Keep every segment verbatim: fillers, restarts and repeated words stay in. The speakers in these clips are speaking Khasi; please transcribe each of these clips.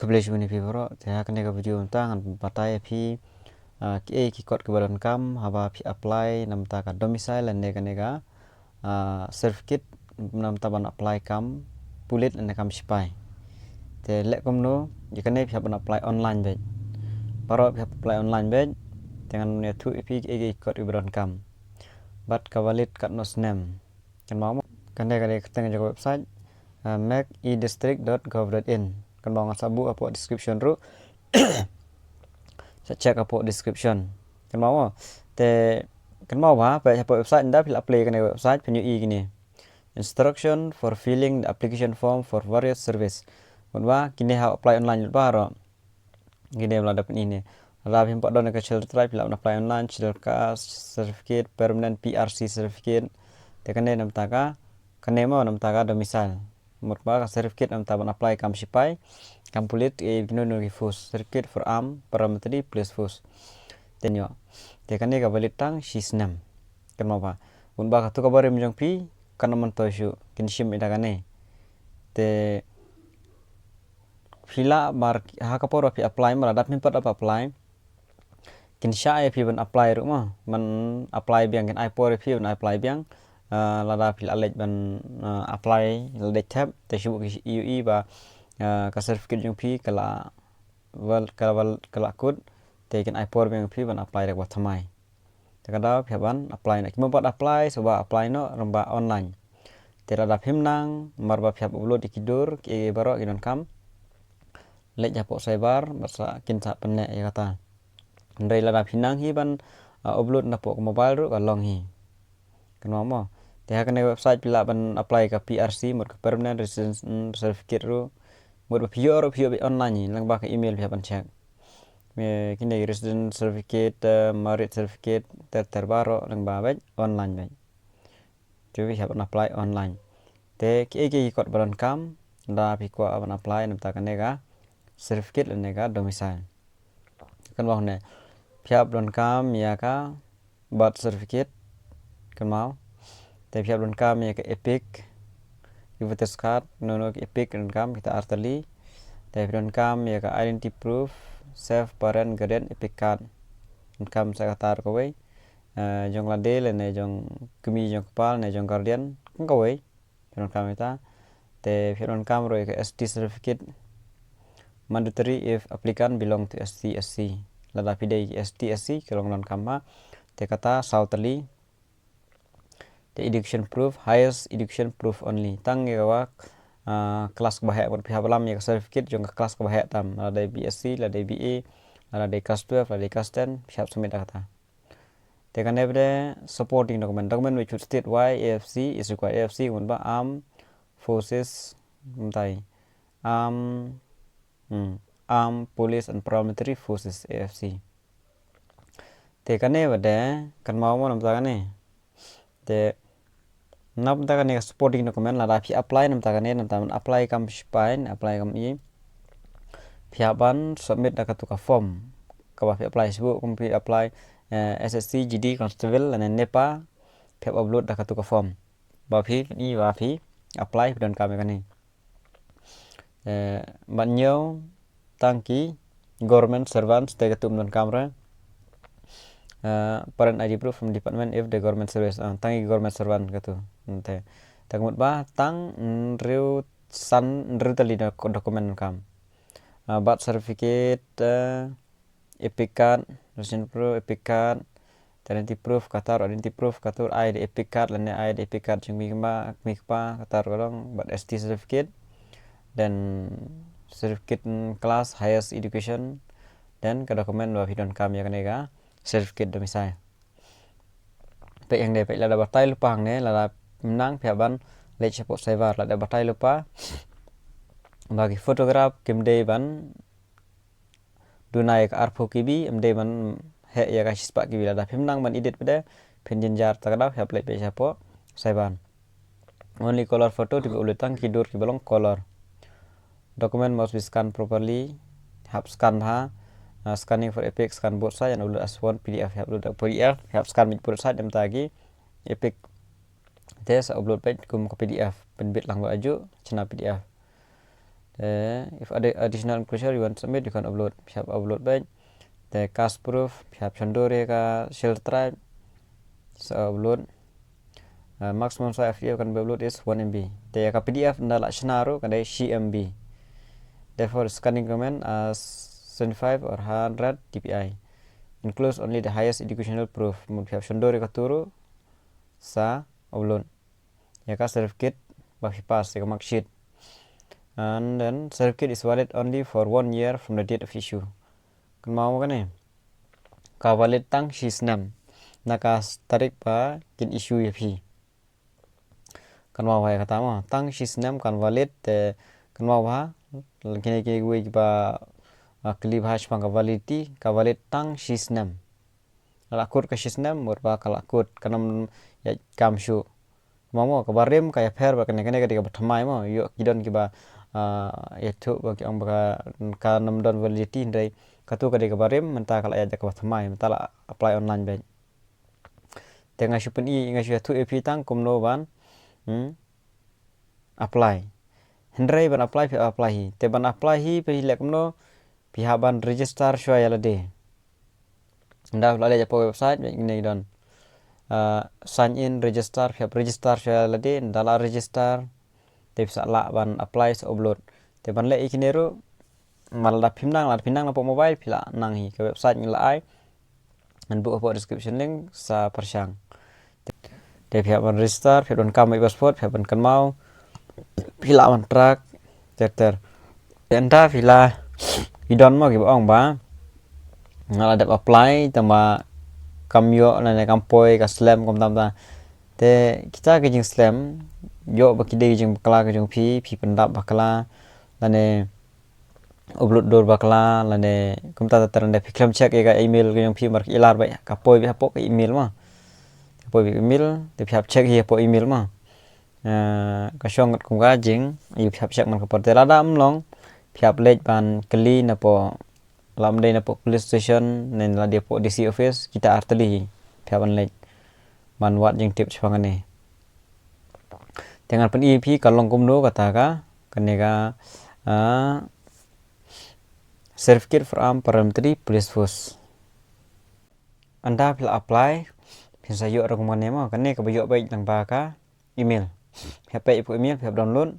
Khublei shibun ïa phi baroh. Te ha kane ka video mynta ngan batai ïa phi, ah, kiei ki kot kiba donkam haba phi apply namta ka domicile lane kane ka, ah, certificate namta ban apply kam pulit lane kam sipai. Te leh kumno, ïa kane phi hap ban apply online beit. Baroh phi hap apply online beit. Te ngan ïathuh ïa phi kiei ki kot kiba donkam bad ka valid katno snem. Kynmaw mo, kane ka dei ka kyrteng jong ka website, ah, mek e district dot gov dot in. Kynmaw ngan sa buh hapoh description ruh. Sa check hapoh description. Kynmaw mo. Te kynmaw ba peit hapoh website ynda phi la apply kane ka website phin ïohi kine. Instruction for filling the application form for various service. Mut ba kine ha apply online lut baroh. Kine ba la dep ine. Lada phim pat don ka Scheduled Tribe phi lah ban apply online, Scheduled Caste certificate, permanent P R C certificate. Te kane namta ka, kane mo namta ka domicile. Mut ba ka certificate namta ban apply kam sipai, kam pulit, eh, kino kino ki force, certificate for armed paramilitary police force. Te nyo. Te kane ka valid tang shi snem. Kynmaw ba. Mut ba katu ka barim jong phi, kan ym myntoi shuh, kin shim ïa kane. Te phi lah mar ha ka por ba phi apply, mar lada phim pat apply, kin shah ïa phi ban apply ruh mo, ban apply biang, kin ai por ïa phi ban apply biang. Ah, lada phi la leit ban, ah, apply, la dei thep, te shu ki ïohi ba, ah, ka certificate jong phi ka la val, ka la val, ka la kut, te kin ai por biang ïa phi ban apply da kaba thymmai. Te ka daw phi hap ban apply noh. Ki bym pat apply, shuwa apply noh, lyngba online. Te lada phim nang, mar ba phi hap upload ïa ki dur, ki, ki baroh ki donkam, leit hapoh cyber, bad sa kin sa pynneh ïa kata. Hynrei lada phi nang hi ban, ah, upload napoh ka mobile ruh ka long hi. Kynmaw mo. Te ha kane ka website phi lah ban apply ka P R C, mut ka permanent residence, mm, certificate ruh. Mut ba phi ïoh ruh phi ïoh beit online hi, lyngba ka email phi hap ban check. Me kine resident certificate, eh, marriage certificate, ter ter baroh lyngba beit online beit. Te phi hap ban apply online. Te kiei kiei ki kot ba donkam, lada phi kwah ban apply namta kane ka certificate lane ka domicile. Kynmaw ne, phi hap donkam ïa ka birth certificate, kynmaw. Te phi hap donkam ïa ka EPIC, ki voters card, no no ki EPIC donkam kita ar tylli. Te phi donkam ïa ka identity proof, self, parent, guardian, EPIC card. Donkam sa kata ar kawei. Eh, jong lade lane jong kmie jong kpa lane jong guardian, kan kawei. Phi donkam ïa ta. Te phi donkam ruh ïa ka S T certificate. Mandatory if applicant belong to S T, S C. Lada phi dei S T, S C, ka long donkam ha. Te kata saw tylli. Te education proof, highest education proof only. Tang ïa ka wa, ah, class kaba heh, mut phi hap lam ïa ka certificate jong ka class kaba heh tam. Lada dei B S C, lada dei B A, lada dei class twelve, lada dei class ten, phi hap submit da kata. Te kane bad supporting document. Document which would state why A F C is required. A F C kumba Armed Forces, mynta. Armed, hmm, Armed Police and Paramilitary Forces, A F C. Te kane bad, kynmaw mo namta kane. Te namta kane ka supporting document, lada phi apply namta kane, namta ban apply kam sipai, apply kam i. Phi hap ban submit da katu ka form. Kaba phi apply shuh, kum phi apply, eh, S S C, G D, Constable, lane NEPA, phi hap upload da katu ka form. Ba phi, i ba phi apply, phi donkam ïa kane. Eh, ban ñiew, tang ki government servants te katu ym donkam re. Eh, parent I D proof from department if the government service. Ah, tang ki government servant katu. Te, te ka mut ba, tang hynriew san, hynriew tylli doc-, document donkam. Ah, birth certificate, eh, EPIC card, resident proof, EPIC card, identity proof, kata ruh identity proof, kata ruh ai da EPIC card, lane ai da EPIC card jong kmie kpa, kmie kpa, kata ruh ka long, bad S T certificate, then certificate in class, highest education, then ka document ba phi donkam ïa kane ka certificate domicile. Peit hangne, peit lada batai lypa hangne, lada ym nang phi hap ban leit shapoh cyber, lada batai lypa ba ki photograph kim dei ban duna ïa ka arphew K B, ym dei ban heh ïa ka shispah K B, lada phim nang ban edit pat de, phin jynjar ta ka daw, phi hap leit peit shapoh cyber. Only color photo, te phi upload tang ki dur kiba long color. Document must be scanned properly. Hap scan bha. Uh, scanning for EPIC, scan both side and upload as one P D F. Hap upload P D F, hap scan beit both side, namta ki EPIC. Te sa upload beit kum ka P D F. Pynbit lang beit ajuh, shna P D F. Te if additional enclosure you want to submit, you can upload. Phi hap upload beit. Te caste proof, phi hap shon dur ïa ka Scheduled Tribe. Sa upload. Uh, maximum size of P D F can be upload is one M B. Te ïa ka P D F ynda la shna ruh ka dei shi M B. Therefore, scanning requirement as seventy-five or hundred D P I. Includes only the highest educational proof. Mut phi hap shon dur ïa katu ruh sa upload ïa ka certificate ba phi pass, ïa ka mark sheet. And then certificate is valid only for one year from the date of issue. Kynmaw mo kane, ka valid tang shi snem na ka tarik ba kin issue ïa phi. Kynmaw bha ïa kata mo, tang shi snem kan valid. Te kynmaw bha, kine kiwei kiba kylli bha shaphang ka validity, ka valid tang shi snem. La kut ka shi snem, mut ba ka la kut, kan ym ïaid kam shuh. Mo mo, kaba rim ka ïapher bad kane, kane ka dei kaba thymmai mo, ïoh ki don kiba ïathuh ba ki ong ba kan ym don validity, hynrei katu ka dei kaba rim, mynta ka la ïaid da kaba thymmai, mynta la apply online beit. Te nga shu pyni, nga shu ïathuh ïa phi tang kumno ban apply. Hynrei ban apply phi apply hi. Te ban apply hi phi leh kumno, phi hap ban register shuwa ïa lade. Ynda la leh ïa ka website, bad kine ki don sign in, register, phi hap register shuwa ïa lade, ynda la register te phi sa lah ban apply sa upload. Te ban leh ïa kine ruh, ma lada phim nang, lada phi nang na poh mobile, phi lah nang hi, ka website ngi la ai. Ngan buh hapoh description link sa pyrshang. Te phi hap ban register, phi hap ban kam ïa ka passport, phi hap ban kynmaw, phi lah ban track ter ter. Te ynda phi la, i don mo kiba ong ba nga la dep apply tangba kam ïoh, lane kam poi, ka slem kumta kumta. Te kita ki jingslem, ïoh ba ki dei ki jingbakla ki jong phi, phi pyndap bakla, lane upload dur bakla, lane kumta ter ter. Ynda phi khlem check ïa ka email ki jong phi, mar ki lar ba ka poi beit hapoh ka email mo. Ka poi beit email, te phi hap check hi hapoh email mo. Ka shong ngat kum ka jing, ïa phi hap check man ka por. Te lada ym long, phi hap leit ban kylli na poh, lada ym dei na poh police station, ne lada dei poh D C office, kita artylli hi phi hap ban leit ban wad jingtip shaphang kane. Te ngan pyni ïa phi ka long kumno kata ka, kane ka certificate for armed paramilitary police force. Ynda phi la apply, phin sa ïoh ruh kum kane mo, kane kaba ïoh beit lyngba ka email. Phi hap peit ïa ka email, phi hap download,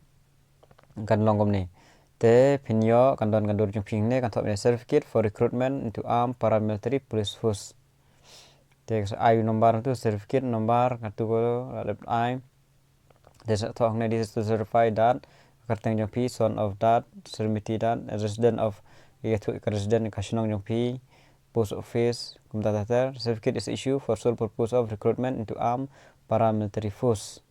kan long kumne. Te phin ïoh, kan don ka dur jong phi hangne, kan thoh hangne certificate for recruitment into armed paramilitary police force. Te sa ai number tu, certificate number katu ko la dep ai. Te sa thoh hangne, this is to certify that ka kyrteng jong phi, son of that, Srimati that, resident of, ïathuh ka resident ka shnong jong phi, post office, kumta ter ter. Certificate is issued for sole purpose of recruitment into armed paramilitary force.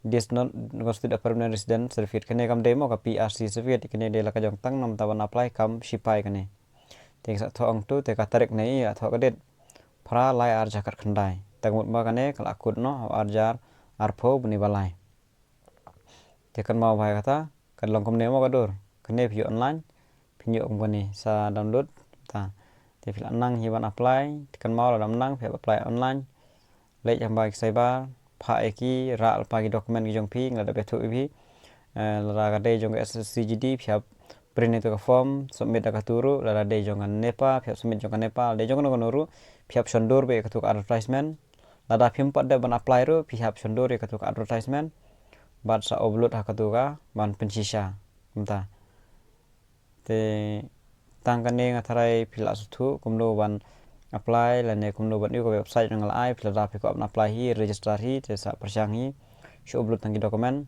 This not constitute a permanent resident certificate. Kane kam dei mo ka P R C certificate, kane dei la ka jong tang namar ban apply kam sipai kane. Te sa thoh hangtu, te ka tarik ne ïa thoh ka date. Phra lai ar hajar khatkhyndai. Te ka mut ba kane ka la kut noh ha ar hajar arphew bnai ba lai. Te kynmaw bha ïa kata, ka long kumne mo ka dur. Kane phi ïoh online, phi ïoh kum kane sa download. Ta. Te phi la nang hi ban apply, te kynmaw lada ym nang phi hap apply online. Leit hamba ki cyber, phah ïa ki, rah lypa ki document ki jong phi, nga la dep ïathuh ïa phi. Lada ka dei jong ka S C G D, phi hap print ïa ka form, submit da katu ruh, lada dei jong ka NEPA, phi hap submit jong ka NEPA, lada dei jong kano kano ruh, phi hap shon dur beit ïa katu ka advertisement. Lada phim pat dep ban apply ruh, phi hap shon dur ïa katu ka advertisement bad sa upload ha katu ka ban pynshisha. Kumta. Te tang kane nga tharai phi la sngewthuh kumno ban apply lane kumno ban ïoh ka website nga la ai, phi lada phi kwah ban apply hi, register hi, te sa pyrshang hi, shu upload tang ki document.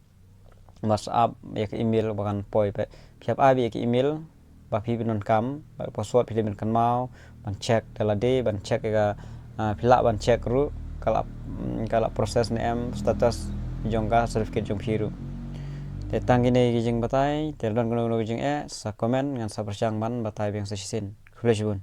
Bad sa ap ïa ka email ba kan poi beit. Phi hap ai beit ïa ka email ba phi pyndonkam, bad password phi dei ban kynmaw ban check da lade, ban check ïa ka, phi lah ban check ruh ka la, ka la process ne em status jong ka certificate jong phi ruh. Te tang kine ki jingbatai, te don kano kano ki jingeh, sa comment, ngan sa pyrshang ban batai biang sa shisien. Khublei shibun.